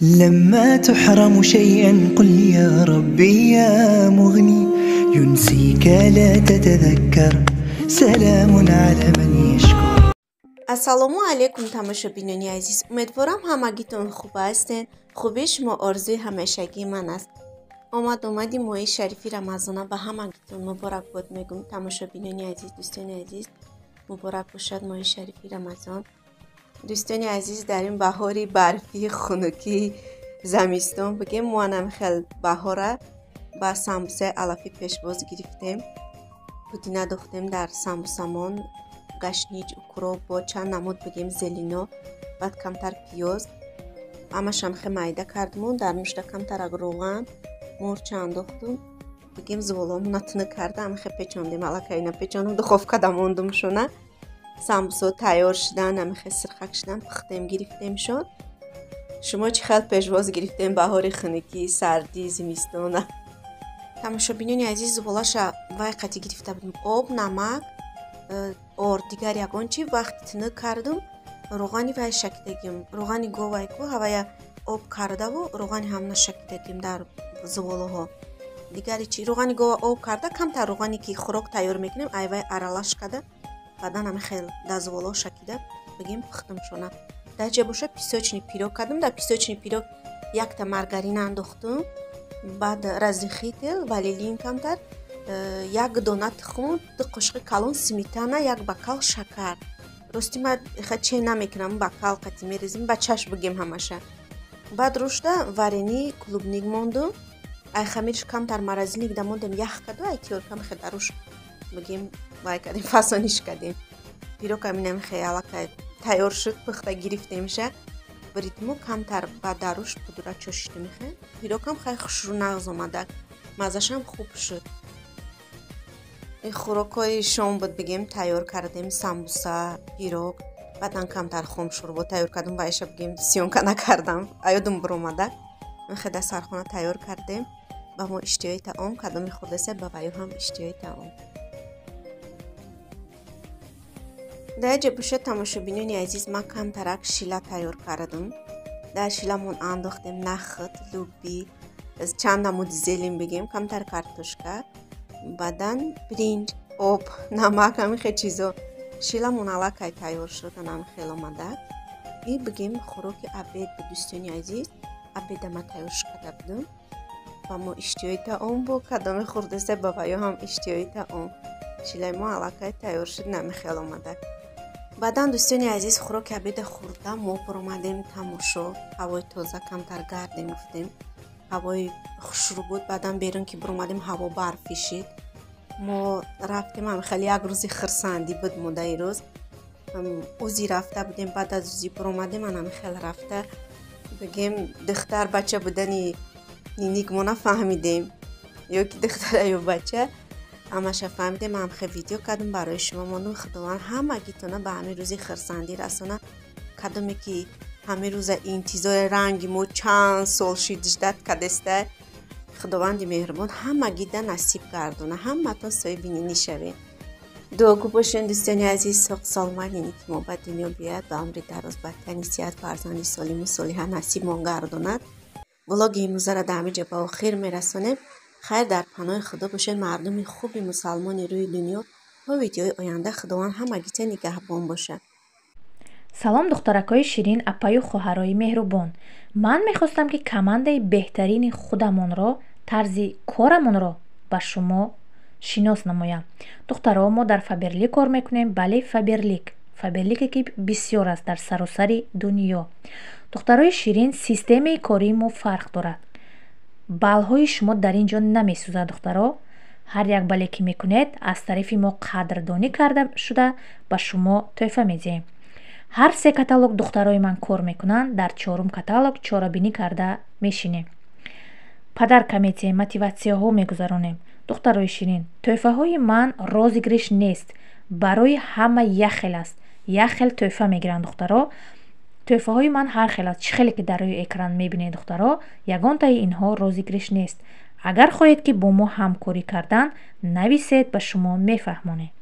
لما تحرم شيئا قل يا ربي يا مغني ينسيك لا تتذكر سلام على من يشكر. Ассалому алайкум, тамошобинони азиз. Умедворам, ҳамагитон хуб ҳастен. Хубии шумо орзуи ҳамешагии ман аст. Омад омади моҳи шарифи Рамазона ба ҳамагитон муборакбод мегӯм. Тамошобинони азиз, дӯстони азиз, муборак бошад моҳи шарифи Рамазон. Дӯстони азиз, дар ин баҳори барфӣ, хунукӣ, замистон бигем, мо анам хел баҳора ба самбусаи алафӣ пешвоз гирифтем. Пудина духтем дар самбусамон, гашнич, укроп бо чанд намуд бигем зелино, баъд камтар пиёз, ҳамашам хе майда кардмон, дар нушта камтарак равған, морча андохтум, бигем, зуволомона тунук карда, ҳамихе печондем, аллакай ина печондум, духовкада мондумшона. Самбусо тайёр шудан, ҳамихе сирхак шудан, пухтем, гирифтемшон. Шумо чӣ хел пешвоз гирифтем баҳори хунукӣ, сардӣ, зимистона? Тамошобинони азиз, зуволаша вай қати гирифта будем: об, намак, орд, дигар ягон чи. Вақти тунук кардум, равғани вай шакидагим, равғани говай ку, ҳавая об кардаву равғани ҳамна шакидагим дар зуволаҳо. Дигари чи, равғани гова об карда, камтар равғане ки хӯрок тайёр мекунем, айвай аралаш карда, баъдан ҳами хел дар зуволаҳо шакида, бигем, пухтумшона. Дар ҷа боша песочный пирог кардум. Дар песочный пирог якта маргарина андохтум, баъд разрыхлитель, ванилин камтар, як дона тухм, 2 қошиқи калон сметана, як бокал шакар. Рости, ман чен намекунам, бокал қати мерезим, ба чашм бигем ҳамаша. Баъд рушда варенье клубника мондум, ай хамирш камтар морозильник да мондем, ях карду, ай тёрка мехе даруш, бигем, вай кардем, фасониш кардем. Пирог аминам хе аллакай тайёр шуд, пухта гирифтемша, бритму, камтар ба даруш пудра чошидем. Хе пирогам хай хушрӯ, нағз омада, маззашам хуб шуд. Ин хӯрокҳои шом буд, бигем, тайёр кардем: самбуса, пирог, баъдан камтар хомшӯрбо тайёр кардем. Вайша, бигем, съёмка накардам, аёдум биромада. Хе дар сархона тайёр кардем. Ба мо иштиҳои таом, кадоми хӯрдасе, ба ваё ҳам иштиҳои таом. Дар ҷа бошад, тамошобинони азиз, ман камтарак шила тайёр кардам. Дар шиламон андохтем нахӯд, луби, чанд намуди зелень, бигем, камтар картошка, баъдан биринҷ, об, намак, ҳамин хел чизо. Шиламон аллакай тайёр шуд, анам хел омада. И, бигем, хӯроки обед буд, дӯстони азиз. Обеда ман тайёр карда будам. Ба мо иштиҳои таом бу, кадоме хӯрдасе, ба ваё ҳам иштиҳои таом. Шилаи мо аллакай тайёр шуд, нами хел омада. Баъдан, дӯстони азиз, хӯроки обеда хӯрда, мо баромадем тамошо, ҳавои тоза камтар гардем гуфтем. Ҳавои хушрӯ буд. Баъдан берун ки баромадем, ҳаво барфӣ шид. Мо рафтем, ҳами хеле як рӯзи хирсандӣ буд модаи рӯз. УЗИ рафта будем, баъд аз УЗИ баромадем, анами хел рафта, бигем, духтар бача будани ниник мо нафаҳмидем, ё ки духтара ё бача, ҳамаша фаҳмидем. Ҳам хе видео кардем, барои шумо мондум. Худованд ҳамагитона ба ҳамин рӯзи хирсандӣ расона. Кадоме ки ҳамин рӯза интизори ранги мо чанд сол шид, ждать кардеста, Худованди меҳрубон ҳамагида насиб гардона, ҳаматон соҳиби нинӣ шавед. Дуогӯ бошед, дӯстони азиз. Соқ саломат нинӣ ки мо ба дунё биёяд, ба умри дароз, ба тани сиҳат, фарзанди солиму солиҳа насибмон гардонад. Влоги имрӯзаро дар ҳамин ҷо ба охир мерасонем. Хайр, дар паноҳи Худо бошед, мардуми хуби мусалмони рӯи дунё. То видеои оянда Худованд ҳамагита нигаҳбон бошад. Салом, духтаракҳои ширин, апаю хоҳарои меҳрубон. Ман мехостам, ки командаи беҳтарини худамонро, тарзи корамонро ба шумо шинос намоям. Духтаро, мо дар Фаберлик кор мекунем. Бале, Фаберлик, Фаберлике ки бисёр аст дар саросари дунё. Духтарои ширин, системаи кории мо фарқ дорад. Баллҳои шумо дар ин ҷо намесӯзад. Духтаро, ҳар як бале ки мекунед, аз тарафи мо қадрдонӣ карда шуда, ба шумо тӯҳфа медиҳем. Ҳар се каталог духтарои ман кор мекунанд, дар чорум каталог чорабинӣ карда мешинем, подарка метиҳем, мотиватсияҳо мегузаронем. Духтарои ширин, тӯҳфаҳои ман розыгрыш нест, барои ҳама як хел аст, як хел тӯҳфа мегиранд. Духтаро, тӯҳфаҳои ман ҳар хел аст, чӣ хеле ки дар рӯи экран мебинед. Духтаро, ягонтаи инҳо розыгрыш нест. Агар хоҳед, ки бо мо ҳамкорӣ кардан, нависед, ба шумо мефаҳмонем.